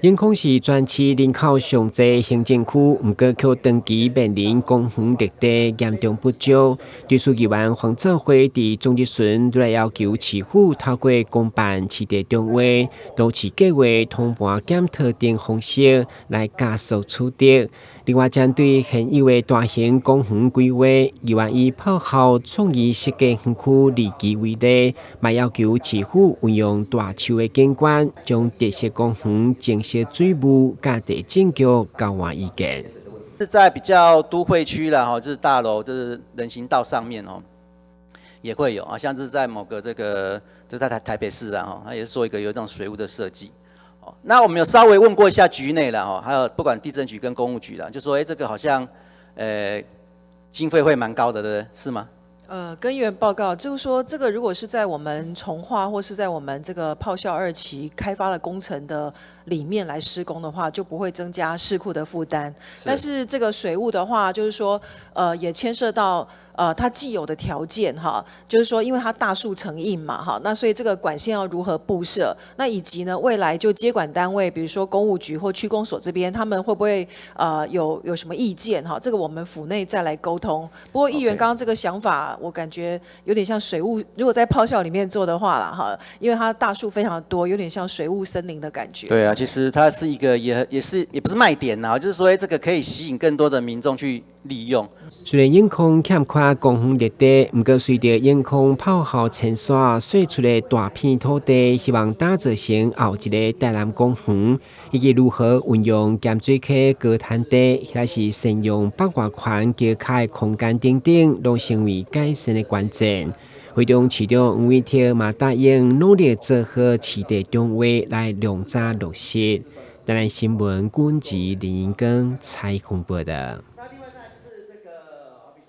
永康是全市人口上濟行政區，毋過卻長期面臨公園綠地嚴重不足。對此，議員黃兆輝佇總質詢來要求市府透過公辦市地重劃、都市計畫通盤檢討等方式來加速取得。另外，針對現有的大型公園規劃，議員以炮校創意設計園區二期為例，嘛要求市府運用大樹的景觀，將特色公園增設水務佮地政局交換意見。是在比較都會區啦，吼，就是大樓，就是人行道上面哦，也會有啊，像是在某個這個，就在台北市啦，吼，它也是做一個有這種水霧的設計。哦，那我們有稍微問過一下局內啦，吼，還有不管地政局跟工務局啦，就說，這個好像，經費會蠻高的，對不對？是嗎？跟議員報告，就是說，這個如果是在我們重劃或是在我們這個炮校二期開發的工程的裡面來施工的話，就不會增加市庫的負擔。但是這個水務的話，就是說，也牽涉到它既有的條件哈，就是說，因為它大樹成蔭嘛哈，那所以這個管線要如何佈設？那以及呢，未來就接管單位，比如說工務局或區公所這邊，他們會不會有什麼意見哈？這個我們府內再來溝通。不過議員剛剛這個想法，我感覺有點像水霧，如果在炮校裡面做的話啦哈，因為它大樹非常多，有點像水霧森林的感覺。對啊，其實它是一個也是也不是賣點呐，就是說這個可以吸引更多的民眾去利用。雖然永康欠缺公園綠地，毋過隨著永康炮校遷徙釋出的大片土地，希望打造成後一个台南公園，以及如何運用鹹水溪高灘地，抑是善用北外環橋跤的空間等等，攏成為改善的關鍵。會中市長黃偉哲嘛答應努力做好市地重劃來量早落實。台南新聞，軍籍林英光採訪報道。